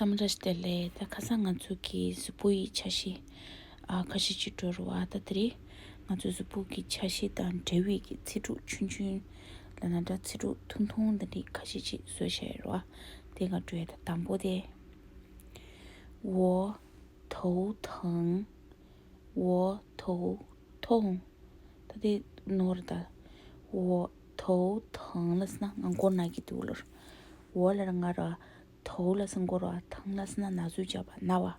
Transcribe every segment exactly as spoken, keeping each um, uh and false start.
ཚང་མ་བཀྲ་ཤིས་བདེ་ལེགས། ད་ཁ་སང་ང་ཚོ་གི་གཟུགས་པོ་ཡི་ཆ་ཤས་ཨ་ཁ་ཤས་ཅིག་འགྲོ་རུ་བ། ད་དེ་རིང་ང་ཚོ་གཟུགས་པོ་གི་ཆ་ཤས་དང་འབྲེལ་བའི་གི་ཚིག་གྲུབ་ཆུང་ཆུང་ལ་ན་འདྲ་ཚིག་གྲུབ་ཐུང་ཐུང་འདི་འདྲའི་ཁ་ཤས་ཅིག་བཟོས་བཞག་ཡོད་རུ་བ། དེ་ང་འགྲོ་ཡ། ད་དང་པོ་དེ། 我头疼། 我头痛། ད་དེ་ནོར་ད། 我头疼 ལབ་སོང་ན་ང་མགོ་ན་གི་འདུག་ལབ། 我 ལབ་ན་ང་ར། 头 ལབ་སོང་ན་མགོ་ར། 疼 ལབ་སོང་ན་ན་ཟུག་བྱས་པ་ན་བ།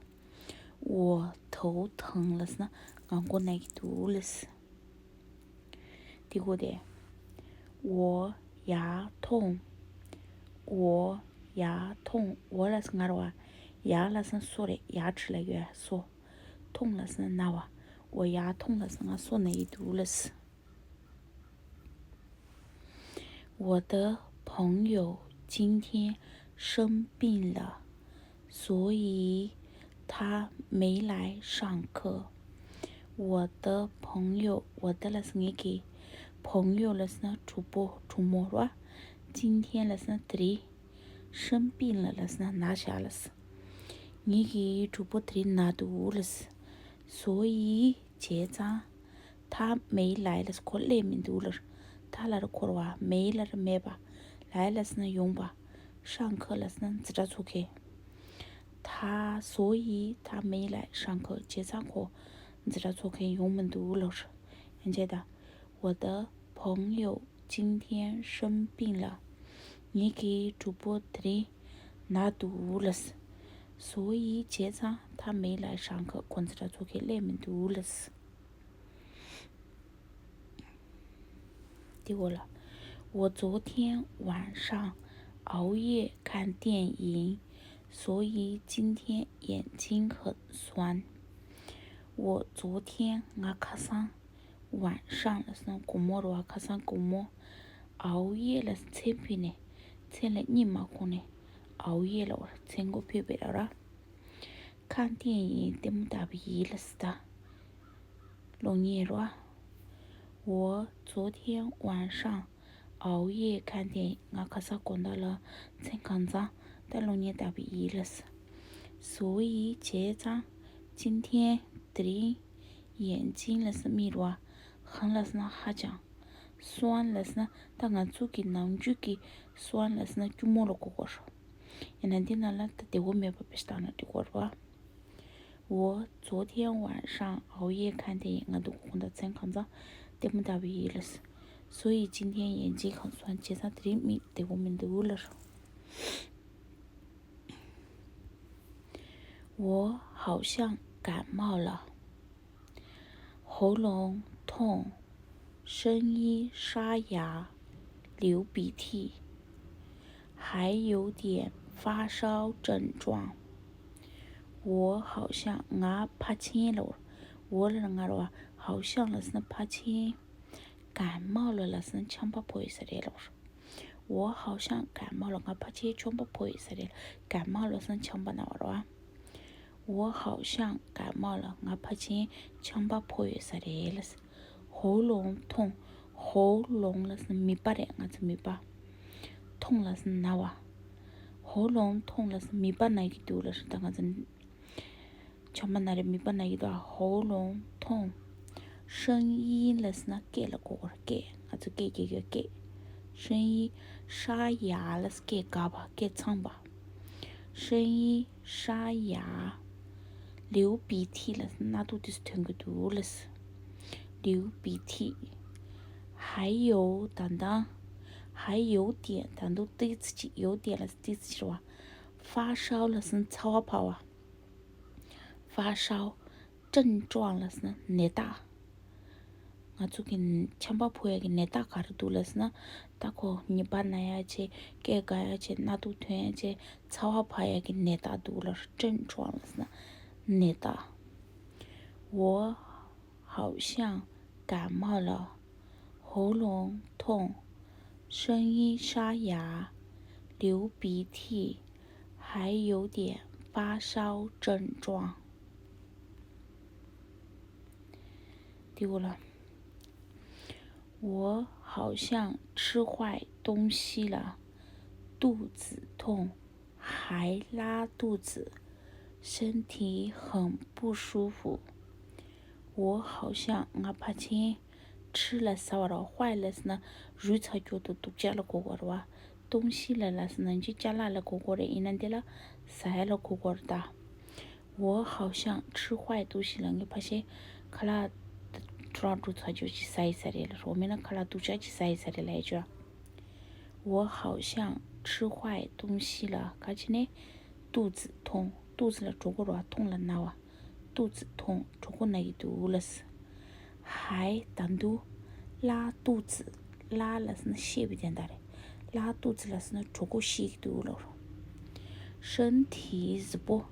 我头疼 ལབ་སོང་ན་ང་མགོ་ན་གི་འདུག་ལབ། དེ་གོ་དེ། 我牙痛། 我牙痛། 我 ལབ་སོང་ན་ང་ར་བ། 牙 ལབ་སོང་ན་སོ་རེད། 牙齿 ལབ་ཡོད་སོ། 痛 ལབ་སོང་ན་ན་བ། 我牙痛 ལབ་སོང་ན་ང་སོ་ན་ཡི་འདུག་ལབ། 我的朋友今天生病了，所以他没来上课。我的朋友，我的 ལབ་སོང་ངེད་ཀྱི། 朋友 ལབ་སོང་ན་གྲོགས་པོ་གྲོགས་མོ་ར། 今天 ལབ་སོང་ན་དེ་རིང་། 生病了 ལབ་སོང་ན་ན་བཞག་ལབ། ངེད་ཀྱི་གྲོགས་པོ་དེ་རིང་ན་འདུག་ལབ། 所以་བྱས་ཙང་། 他没来 ལབ་ཁོ་སླེབས་མི་འདུག་ལབ། 他 ལབ་ར་ཁོ་ར་བ། 没 ལབ་ར་མེད་པ། 来 ལབ་སོང་ན་ཡོང་པ། 上课 ལབ་སོང་ན་འཛིན་གྲྭ་ཚུགས་མཁན། 他 所以他没来上课 བྱས་ཙང་ཁོ་འཛིན་གྲྭ་ཚུགས་མཁན་ཡོང་མི་འདུག་ལབ། ཡང་བྱས་ད། 我的朋友今天生病了། ངེད་ཀྱི་གྲོགས་པོ་དེ་རིང་ན་འདུག་ལབ། 所以་བྱས་ཙང་他没来上课 ཁོ་འཛིན་གྲྭ་ཚུགས་མཁན་སླེབས་མི་འདུག་ལབ། དེ་གོ་ལ། 我昨天晚上熬夜看电影，所以今天眼睛很酸。我昨天 ང་ཁ་སང་། 晚上 ལབ་སོང་ན་དགོང་མོ་ར་བ། ཁ་སང་དགོང་མོ། 熬夜 ལབ་སོང་ན་མཚན་ཕུད་ནས། མཚན་ལ་གཉིད་མ་ཁུག་ནས། 熬夜 ལབ་པ་མཚན་མགོ་ཕུད་པའི་ར་ར། 看电影 ལྟད་མོ་ལྟ་བུ་ཡིན་ལབ་སོང་ད། གློག་བརྙན་ར་བ། 我昨天晚上熬夜看电影། ང་ཁ་སང་དགོང་དག་ལ་མཚན་གང་ཙམ་ད་གློག་བརྙན་ལྟ་བུ་ཡིན་ལབ། 所以་བྱས་ཙང་། 今天 དེ་རིང་། 眼睛 ལབ་སོང་ན་མིག་ར་བ། 很 ལབ་སོང་ན་ཧ་ཅང་། 酸 ལབ་སོང་ན་ད་ང་ཚོ་གི་ནམ་རྒྱུན་གྱི་酸 ལབ་སོང་ན་སྐྱུར་མོ་ལ་གོ་དགོས་རེད། ཡིན་ན་འདི་ནང་ལ་ད་བདེ་པོ་མེད་པ་བེད་སྤྱོད་བཏང་ན་འགྲིག་གི་རེད་བ། 我昨天晚上熬夜看电影། ང་དགོང་དག་མཚན་གང་ཙམ་ལྟད་མོ་ལྟ་བུ་ཡིན་ལབ། 所以今天眼睛很酸། བྱས་ཙང་དེ་རིང་མིག་བདེ་པོ་མི་འདུག་ལབ། 我好像感冒了，喉咙痛，声音沙哑，流鼻涕，还有点发烧症状。我好像 ང་ཕལ་ཆེར་ལབ། 我 ལབ་ན་ང་ར་བ། 好像 ལབ་སོང་ན་ཕལ་ཆེར། 感冒了 ལབ་སོང་ན་ཆམ་པ་ཕོག་ཡོད་ས་རེད་ལབ། 我好像感冒了། ང་ཕལ་ཆེར་ཆམ་པ་ཕོག་ཡོད་ས་རེད། 感冒 ལབ་སོང་ན་ཆམ་པ་ན་བ་ར་བ། 我好像感冒了། ང་ཕལ་ཆེར་ཆམ་པ་ཕོག་ཡོད་ས་རེད་ལབ། 喉咙痛། 喉咙 ལབ་སོང་ན་མིད་པ་རེད། ང་ཚོ་མིད་པ། 痛 ལབ་སོང་ན་ན་བ། 喉咙痛 ལབ་སོང་ན་མིད་པ་ན་གི་འདུག་ལབ་རེད། ད་ང་ཚོ་ཆམ་པ་ན་རེད། མིད་པ་ན་གི་འདུག 喉咙痛། 声音 ལབ་སོང་ན་སྐད་ལ་གོ་དགོས་རེད། སྐད། ང་ཚོ་སྐད་རྒྱག་གི་ཡོད་སྐད། 声音། 沙哑 ལབ་སོང་ན་སྐད་འགག་པ། སྐད་ཚང་བ། 声音沙哑། 流鼻涕 ལབ་སོང་ན་སྣ་ཐུག་ཏོག་ཙམ་ཐོན་གྱི་འདུག་ལབ། 流鼻涕། 还有 ད་ལྟ། 还有点 ད་དུང་ཏོག་ཙམ་ཅིག 有点 ལབ་སོང་ན་ཏོག་ཙམ་ཅིག་རེད་བ། 发烧 ལབ་སོང་ན་ཚ་བ་འཕར་བ། 发烧། 症状 ལབ་སོང་ན་ནད་རྟགས། ང་ཚོ་གི་ཆམ་པ་ཕོག་ཡ་གི་ནད་རྟགས་ག་རེ་འདུག་ལབ་སོང་ན། ད་ཁོ་མིད་པ་ན་ཡ་བྱས། སྐད་འགག་ཡ་བྱས། སྣ་ཐུག་ཐོན་ཡ་བྱས། ཚ་བ་འཕར་ཡ་གི་ནད་རྟགས་འདུག་ལབ། 症状 ལབ་སོང་ན་ནད་རྟགས། 我 好像感冒了，喉咙痛，声音沙哑，流鼻涕，还有点发烧症状。对过了，我好像吃坏东西了，肚子痛，还拉肚子，身体很不舒服。我好像 ང་ཕལ་ཆེར་吃ལ་ཟ་བ་རེད། 坏ལབ་ཟེར་ན་རུལ་ཚར་རྒྱུ་དང་སྡུག་ཅག་ལ་གོ་དགོས་རེད་བ། 东西ལ་ལབ་ཟེར་ན་འདི་ཅ་ལག་ལ་གོ་དགོས་རེད། ཡིན་ན་འདི་ལ་ཟ་ཡ་ལ་གོ་དགོས་རེད་ད། 我好像吃坏东西了། ངས་ཕལ་ཆེར་ཁ་ལག་འགྲོ་རང་འགྲོ་ཚར་རྒྱུ་ཅིག་ཟ་ཡི་ཟ་རེད་ལབ། 我མིན་ན་ཁ་ལག་སྡུག་ཅག་ཅིག་ཟ་ཡི་ཟ་རེད་ལབ་ཡ་ཅོ། 我好像吃坏东西了། ག་ཅི་ནས། 肚子痛། 肚子ལ་གྲོད་ཁོག་རེད་བ། 痛ལ་ན་བ། 肚子痛། གྲོད་ཁོག་ན་གི་འདུག་ལབ། 还ད་དུང་། 拉肚子། 拉ལབ་ཟེར་ན་བཤད་པའི་དོན་དག་རེད། 拉肚子ལབ་ཟེར་ན་གྲོད་ཁོག་བཤད་ཀྱི་འདུག་ལབ། 身体 གཟུགས་པོ།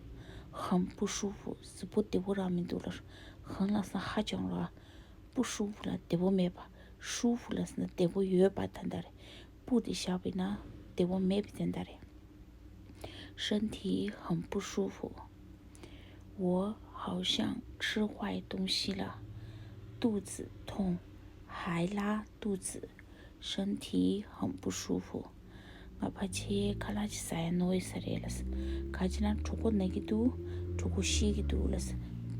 很不舒服། གཟུགས་པོ་བདེ་པོ་རང་མི་འདུག་ལབ། 很ལབ་ཟེར་ན་ཧ་ཅང་རེད་བ། 不舒服ལབ་བདེ་པོ་མེད་པ། 舒服ལབ་ཟེར་ན་བདེ་པོ་ཡོད་པ་དོན་དག་རེད། 不དེ་བཞག་པ་ཡིན་ན་བདེ་པོ་མེད་པའི་དོན་དག་རེད། 身体很不舒服。我好像吃坏东西了，肚子痛，还拉肚子，身体很不舒服。 ང་ཕལ་ཆེར་ཁ་ལག་ཅིག་ཟ་ཡ་ནོར་ཡི་ས་རེད་ལབ། ག་ཅི་ན་གྲོད་ཁོག་ན་གི་འདུག་གྲོད་ཁོག་བཤལ་གི་འདུག་ལབ།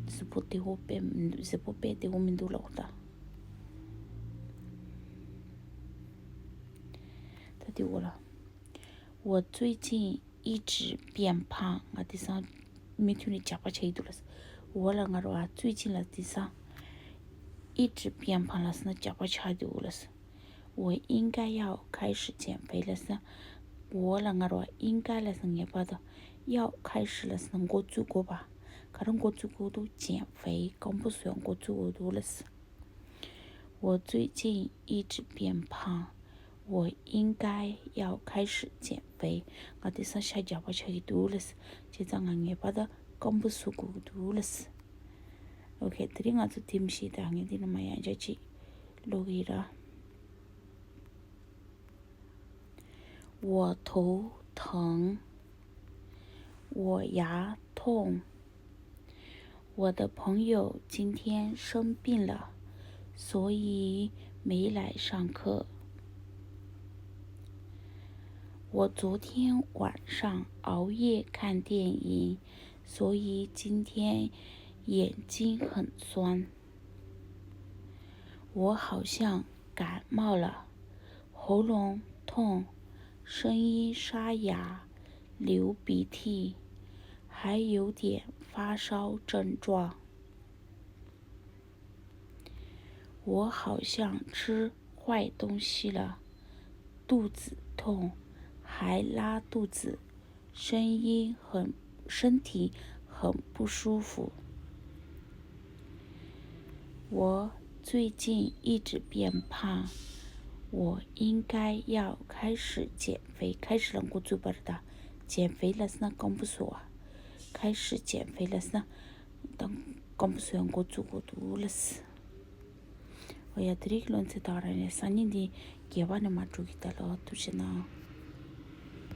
གཟུགས་པོ་བདེ་པོ་དཔེ་མི་འདུག་གཟུགས་པོ་དཔེ་བདེ་པོ་མི་འདུག་ལབ་ད། ད་དེ་འོ་ལ། 我最近一直变胖། ང་དེང་སང་མུ་མཐུད་ནས་རྒྱགས་པ་ཆགས་ཀྱི་འདུག་ལབ། 我ལ་ང་རོ་ཨ་最近ལ་དེང་སང་一直变胖ལབ་ཟེར་ན་རྒྱགས་པ་ཆགས་འདུག་ལབ། 我应该要开始减肥ལབ་ཟེར་ན། 我ལ་ང་རོ་ཨ་应该ལབ་ཟེར་ན་ངེས་པར་དུ། 要开始ལབ་ཟེར་ན་འགོ་བཙུགས་དགོས་པ། ག་རེ་འགོ་བཙུགས་དགོས་འདུག 减肥། རྐང་པ་བཟོ་ཡ་འགོ་བཙུགས་དགོས་འདུག་ལབ། 我最近一直变胖，我应该要开始减肥。ང་དེང་སང་ཤ་རྒྱགས་པ་ཆགས་ཀྱི་འདུག་ལབ། བྱས་ཙང་ང་ངེས་པར་དུ་རྐང་པ་བཟོ་དགོས་ཀྱི་འདུག་ལབ། ཨོ་ཁེ། དེ་རིང་ང་ཚོ་དེ་མི་ཤེས་ད། ངས་འདི་ནས་མར་ཡང་བསྐྱར་ཅིག་ཀློག་གི་ཡིན་ར། 我头疼，我牙痛，我的朋友今天生病了，所以没来上课。我昨天晚上熬夜看电影，所以今天眼睛很酸。 我好像感冒了，喉咙痛，声音沙哑，流鼻涕，还有点发烧症状。我好像吃坏东西了，肚子痛，还拉肚子，声音很，身体很不舒服。我最近一直变胖，我应该要开始减肥。开始ལ་འགོ་བཙུགས་པ་རེད་ད། 减肥ལབ་ཟེར་ན་རྐང་པ་བཟོ་བ། 开始减肥ལབ་ཟེར་ན་ད་རྐང་པ་བཟོ་ཡ་འགོ་བཙུགས་དགོས་འདུག་ལབ། འོ་ཡ། དེ་རིང་གི་སློབ་ཚན་ད་ག་རང་རེད། སང་ཉིན་འདི་རྒྱས་པ་ནས་མར་འགྲོ་གི། ད་ལོ་ཐུགས་རྗེ་གནང་།